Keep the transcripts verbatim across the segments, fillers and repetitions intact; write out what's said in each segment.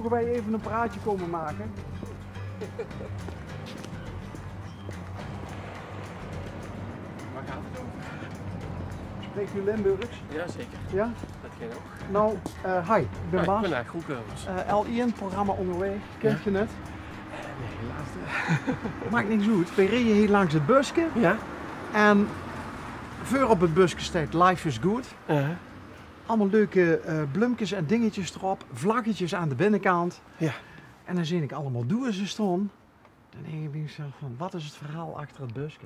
Moge wij even een praatje komen maken? Waar gaat het over? Spreekt u Limburgs? Ja, zeker. Ja? Dat kan ook. Nou, eh, hi, ik ben Bas. Goedendag, Roekeuvers. Eh, L één programma onderweg, kent je het? Nee, helaas niet. Maakt niks uit. We reden hier langs het buske. Ja? En voor op het buske staat Life is Good. Ja. Allemaal leuke eh, blumkes en dingetjes erop, vlaggetjes aan de binnenkant. Ja. En dan zie ik allemaal doezen staan. Dan denk ik bij mezelf van, wat is het verhaal achter het buske?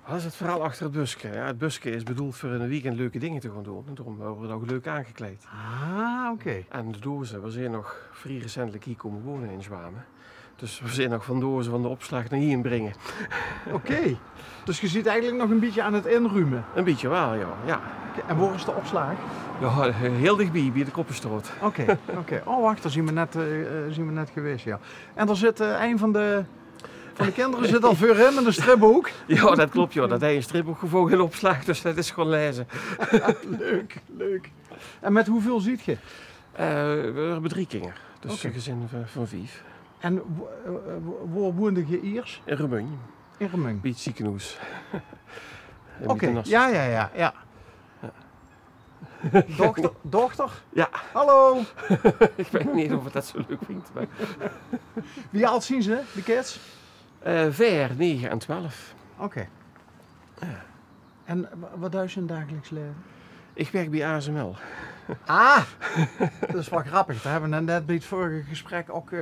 Wat is het verhaal achter het buske? Ja, het buske is bedoeld voor in een weekend leuke dingen te gaan doen. En daarom hebben we het ook leuk aangekleed. Ah, oké. En de dozen, we zijn nog vrij recentelijk hier komen wonen in Zwamen. Dus we zijn nog van dozen van de opslag naar hier brengen. Oké. Dus je zit eigenlijk nog een beetje aan het inruimen? Een beetje wel, ja. Ja. Oké, en waar is de opslag? Ja, heel dichtbij, bij de Koppenstraat. Oké, oké. Oh, wacht, daar zien we net, eh, eh, zien we net geweest, ja. En er zit eh, een van de, van de kinderen zit al voorin met een stripboek. Ja, dat klopt, joh. Dat hij een stripboek gevonden in opslag, dus dat is gewoon lezen. Leuk, leuk. En met hoeveel zit je? Eh, we hebben drie kinderen, dus een gezin van, van vijf. En wo- eh, wo- waar woonde je eerst? In Remunj. In Remunj. Bij het ziekenhuis. Oké, ja, ja, ja, ja. Dochter, dochter? Ja. Hallo. Ik weet niet of het dat zo leuk vindt. Maar... Wie oud zien ze, de kids? Eh, vier, negen en twaalf. Oké. En wa- wat doet ze in het dagelijks leven? Ik werk bij A S M L. Ah, dat is wel grappig. Daar hebben we het net bij het vorige gesprek ook eh,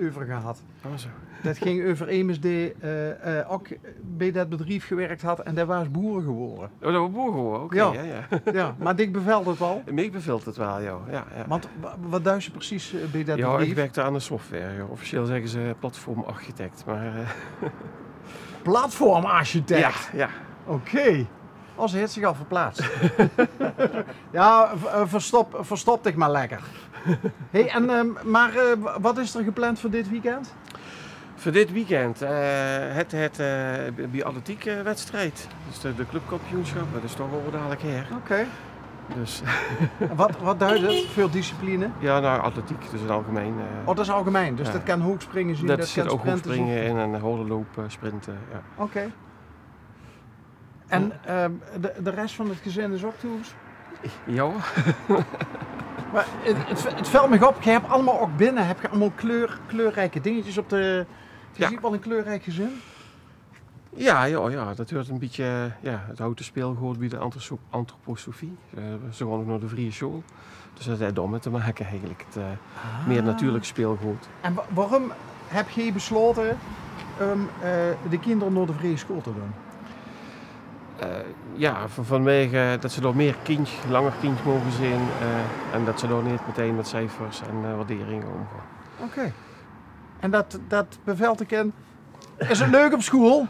over gehad. Oh, zo. Dat ging over emes die eh, eh, ook bij dat bedrijf gewerkt had en daar was boer geworden. Oh, dat was boer geworden, oké. Ja. Ja, ja. Ja, maar dik bevelt het wel? Mij bevelt het wel, ja. Ja, ja. Want wa- wat doet ze precies eh, bij dat bedrijf? Ja, ik werkte aan de software. Ja. Officieel zeggen ze platformarchitect, maar... eh, Platformarchitect? Ja, ja. Oké. Oh, ze heeft zich al verplaatst. Ja, v- eh, verstop, verstop dich maar lekker. Hey, en, ehm, maar eh, w- wat is er gepland voor dit weekend? Voor dit weekend eh, het, het eh, bij atletiek eh, wedstrijd. Dus de, de clubkampioenschappen, dat is toch wel dadelijk her. Oké. Dus En wat, wat duidt het? Veel discipline? Ja, nou, atletiek, dus in het algemeen. Eh, oh, dat is algemeen. Dus ja. Dat kan hoogspringen zien, dat, dat zit kan ook sprinten zien. Hoogspringen in en hordenlopen, sprinten. Ja. Oké. En ehm, de, de rest van het gezin is ook thuis? Ja. Maar het, het, het valt me op, je hebt allemaal ook binnen, heb je allemaal kleur, kleurrijke dingetjes op de... Je ziet wel een kleurrijk gezin? Ja, ja, ja, dat hoort een beetje, ja, het houten speelgoed bij de antroso- antroposofie. Eh, ze gaan ook naar de vrije school. Dus dat heeft daarmee te maken eigenlijk. Het eh, meer natuurlijk speelgoed. En wa- waarom heb je besloten om eh, de kinderen naar de vrije school te doen? Eh, ja, van- vanwege dat ze daar meer kind, langer kind mogen zijn eh, en dat ze daar niet meteen met cijfers en eh, waarderingen omgaan. Oké. En dat, dat bevelt ik in. Is het leuk op school?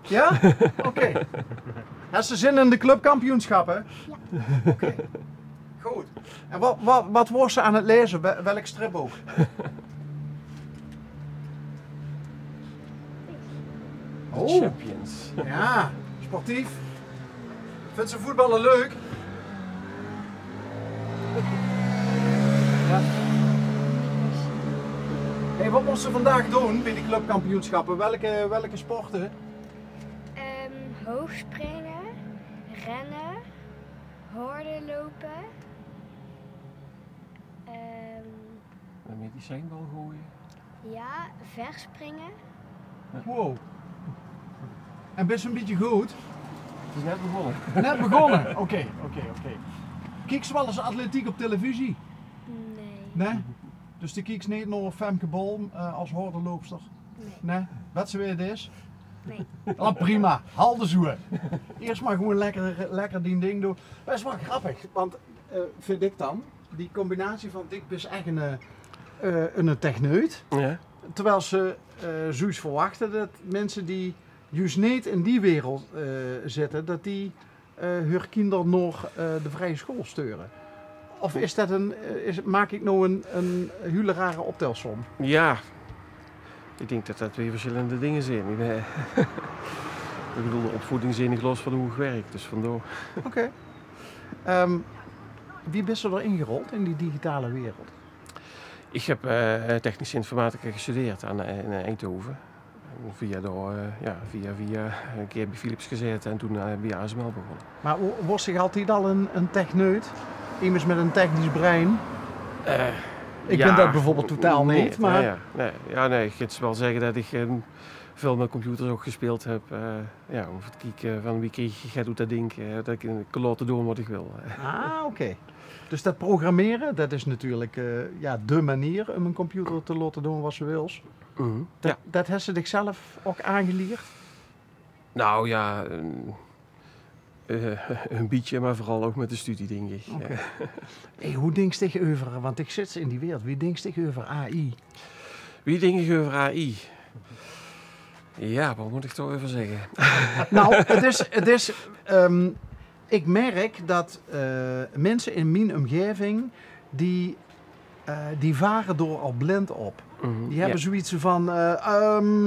Ja? Oké. Heb je zin in de clubkampioenschappen? Ja. Oké. Goed. En wat, wat, wat was ze aan het lezen? Wel- Welk stripboek? Oh. Champions. Ja, sportief. Vindt ze voetballen leuk? Ja. Hey, wat moest ze vandaag doen bij die clubkampioenschappen? Welke, welke sporten? Ehm, hoogspringen, rennen, hordenlopen. Ehm, Een medicijn wel gooien. Ja, verspringen. Wow. En best een beetje goed? Het is net begonnen. Net begonnen? Oké, oké, oké. Kieks ze wel eens atletiek op televisie? Nee. Nee? Dus die kieks niet naar Femke Bol eh, als hordenloopster? Nee. Nee? Wat ze weer is? Nee. Oh, prima. Halde zoe. Eerst maar gewoon lekker, lekker die ding doen. Dat is wel grappig, want eh, vind ik dan, die combinatie van dik bis echt een, eh, een techneut. Ja. Terwijl ze eh zoiets verwachten dat mensen die juist niet in die wereld eh, zitten, dat die eh hun kinderen nog eh, de vrije school sturen. Of is dat een, eh, is, maak ik nou een, een hele rare optelsom? Ja, ik denk dat dat twee verschillende dingen zijn. Ik, ben- ik bedoel, de opvoeding zijn niet los van hoe ik werk, dus vandoor. Oké. Ehm, wie bist du er ingerold in die digitale wereld? Ich höb, eh, technische informatica gestudeerd aan, eh, in Eindhoven. En via dao, eh, jao, via, via ein kier bie Philips gezaete en toen, eh, bie A S M L begós. Mer wo-, waors dich altied al ein, ein techneut? Emes mit ein technisch brein? Eh, ich bin det bieveurbeeld totaal neet, mer... Jao, jao, nae. Jao, nae, ich mót waal zègke det ich, eh, väöl mit computers ouch gespeeld höb. Eh, jao, óm te kieke van wie krieg ich get oet det dink, eh, det ich kan laote doon waat ich wil. Ah, oké. Dus det programmere, det is natuurlik, eh, jao, de manier óm ein computer te laote doon waat se wils. Mhm. Det, jao, det höbs se dich zelf ouch aangelierd? Nou jao, ein, eh, ein bietje, mer veural ouch mit de studie, dink ich. Oké. Hey, wie dinks dich euver, want ich zit in die wereld, wie dinks dich euver A I? Wie dink ich euver A I? Jao, waat mót ich dao-euver zègke? Nou, het is, het is, ehm, ik merk dat, eh, minse in mien omgeving, die, eh, die vare dao al blind op. Mhm, jao. Die höbbe zoeiets van, eh, ehm,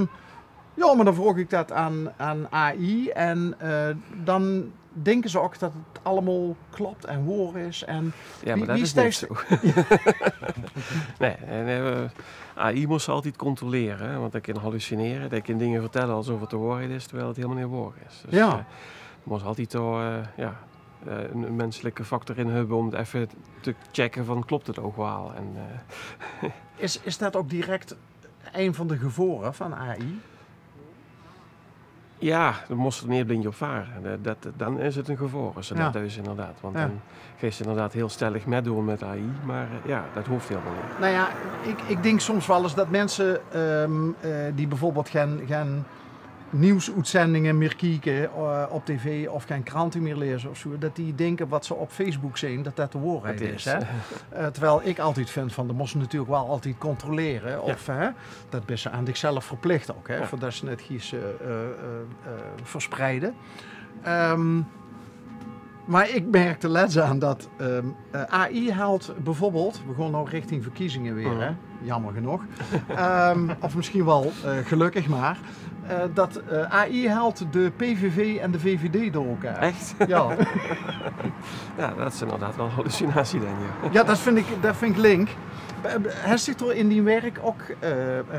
jao, mer dan vraog ik det aan, aan A I en, eh, dan dinke ze ouch det het allemaol klop en waor is. En... Jao, wie, mer det wie is neet steis zoe. Nae, en, eh, A I mós se altied controlere, hè, want det kan hallucinere, det kan dinger vertèlle alsof het de waorheid is, terwiel het hielemaol neet waor is. Dus, jao, eh, mós altied dao, eh, jao, eh, ein, ein minselike factor in höbbe óm het effe te checke van, klop het ouch waal? En, eh, is, is det ouch direct ein van de gevore van A I? Jao, dan mós se d'r neet blind op vare. Det, det, dan is het ein gevaor, es se det deis, inderdaad. Want dan geis se inderdaad hiel stellig mitdoon mit A I, mer, eh, jao, det hoof hielemaol neet. Nou jao, ik, ik dink soms waal ens det minse, ehm, eh, die bieveurbeeld gen, gen nieuwsoetzendinge mier kieke, eh, op tv of gen krante mier laeze of zoe, det die dinke waat ze op Facebook zeen, det det de waorheid is, hè? Eh, terwiel ik altied vind van, dan mós se natuurlik waal altied controlere of, hè, det bis se aan dichzelf verplicht ouch, hè, veurdet se het geis, eh, eh, eh, verspreide. Ehm, mer ik merkde lets aan det, ehm, eh, A I haalt bieveurbeeld, we gaon now richting verkiezinge weer, hè? Jaomer genóg. Ehm, of misschien waal, eh, gelökkig mer, eh, det, eh, A I haalt de P V V en de V V D door elkaar. Echt? Jao. Jao, det is inderdaad waal ein hallucinatie dan, jao. Jao, det vind ik, det vind ik link. Eh, höbs dich dao in dien werk ouch, eh,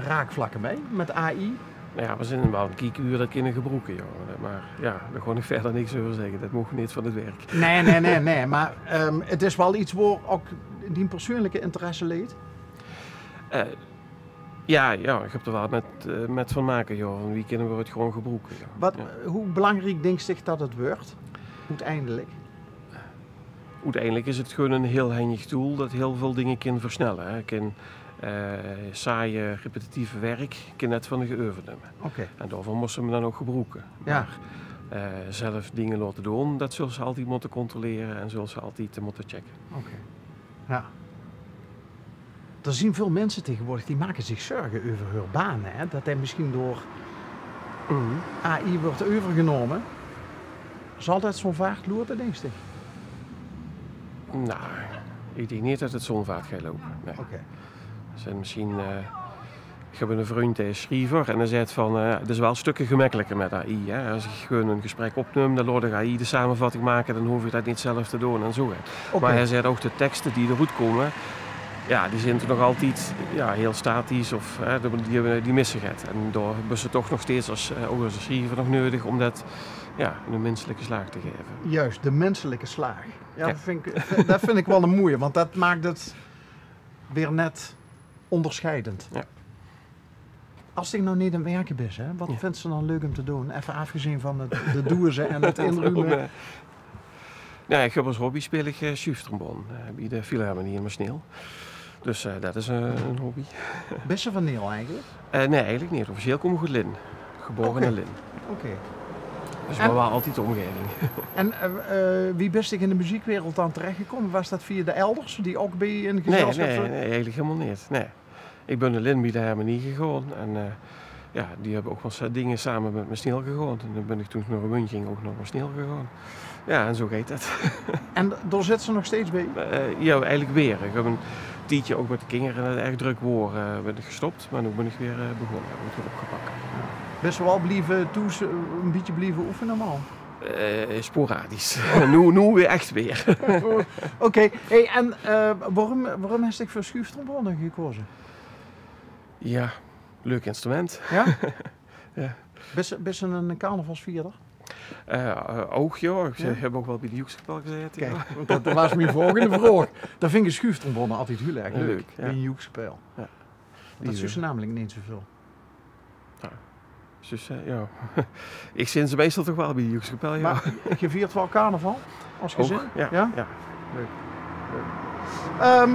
raakvlakke mei, mit A I? Nou jao, we zeen waal aan het kieke wie we det kinne gebroeke, jao. Mer jao, dao gaon ik wiejer niks euver zègke. Det maag neet van het werk. Nae, nae, nae, nae. Mer, ehm, het is waal iets waor ouch dien persoonlike interesse ligk. Eh, jao, jao, ik höb d'r waal mit, eh, mit van make, jao. Van wie kinne we het gewoon gebroeke, jao. Waat, eh, wie belangriek dinks dich det het wuuert, oeteindelik? Oeteindelik is het gewoon ein hiel henjig tool det hiel väöl dinger kan versnelle, hè. Kan, eh, saaie, repetitieve werk, kan det van dich euvernumme. Oké. En daoveur mós se 'm dan ouch gebroeke. Jao. Mer, eh, zelf dinger laote doon, det zóls se altied mótte controlere en zóls se altied mótte checke. Oké. Jao. D'r zien väöl minse taegeswoordig die make zich zörge euver häör baan, hè? Det hae misschien door A I wuuert euvergenómme. Zal det zoe'n vaart loupe, dinks dich? Nou, ik dink neet det het zoe'n vaart geit loupe. Nae. Oké. D'r zien misschien, eh, ik höb eine vrundj, dae is sjriever, en dae zaet van, eh, het is waal stökker gemekkeliker mit A I, hè. Es ik gewoon ein gesprek opnum, dan laot ik A I de samevatting make, dan hoof ik det neet zelf te doon en zoe get. Oké. Mer hae zaet ouch, de tekste die d'r oetkómme, jao, die zeen toch nog altied, jao, hiel statisch of, hè, die, die, die misse get. En dao bis se toch nog steeds es, eh, ouch es sjriever nog neudig óm det, jao, eine minselike slaag te gaeve. Juist, de minselike slaag. Jao, jao. Det vind ik, det vind ik waal ein moeie, want det maak het weer net onderscheidend. Jao. Es se now neet aan 't werke bis, hè, waat vinds se dan leuk óm te doon? Effe aafgezeen van het, de doeze en het inrume. Nae, ik höb es hobby speel ik, eh, sjuuftrombone, eh, bie de Philharmonie in Maasneel. Dus, eh, det is, eh, ein hobby. Bis se van Neel eigelik? Eh, nae, eigelik neet. Officieel kóm ik oet Lin. Gebore in Lin. Oké. Dus, mer waal altied de ómgaeving. En, eh, eh, wie bis dich in de meziekwereld dan terechgekómme? Waas det via de elders, die ouch bie ein gezelsjap zaote? Nae, nae, eigelik hielemaol neet. Nae. Ik bin in Lin bie de harmonie gegaon en, eh, jao, die höbbe ouch waal dinger same mit Maasneel gegaon. En dan bin ik toen ik nao Remunj ging ouch nao Maasneel gegaon. Jao, en zoe geit det. En dao zits se nog steeds bie? Eh, jao, eigelik weer. Ik höb ein tiedje ouch mit de kinger, det het erg drök waor, eh, bin ik gestop. Mer now bin ik weer, eh, begós, höb ik weer opgepak. Bis se waal blieve thoes, eh, ein bietje blieve oefene, man? Eh, sporadisch. Noe, noe weer ech weer. Oké, hey, en eh, waorum, waorum hes dich veur schuuftrombone gekoze? Jao, leuk instrument. Jao? Jao. Bis, bis se 'ne carnavalsvierder? Eh, eh, ouch, jao. Ich höb ouch waal bie de Joekskapel gezaete, jao. Kiek, dat waas mien volgende vraog. Dat vinj ich schuuftrombone altied hiel erg leuk, jao, bie 'n Joekskapel. Jao. Want dat zuus se namelik neet zoväöl. Jao. Dus, eh, jao. Ich zeen ze meistal toch waal bie de Joekskapel, jao. Mer geer viert waal carnaval es gezin? Ouch, jao. Jao? Leuk. Leuk. Ehm,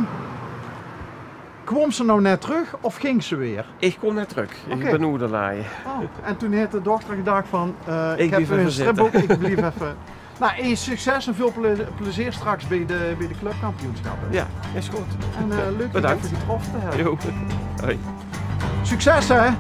kwooms se noe net trök of gings se weer? Ich kóm net trök. Oké. Ich bin noe de laai. Oh, en toen haet de dochter gedach van, eh, ich höb 'n stripbook, ich blief effe. Nou, hey, succes en väöl ple-, plezeer straks bie de, bie de clubkampioenschappe. Jao, is good. En eh, leuk dich effe getroffe te höbbe. Bedank. Jo. Hoi. Succes, hè?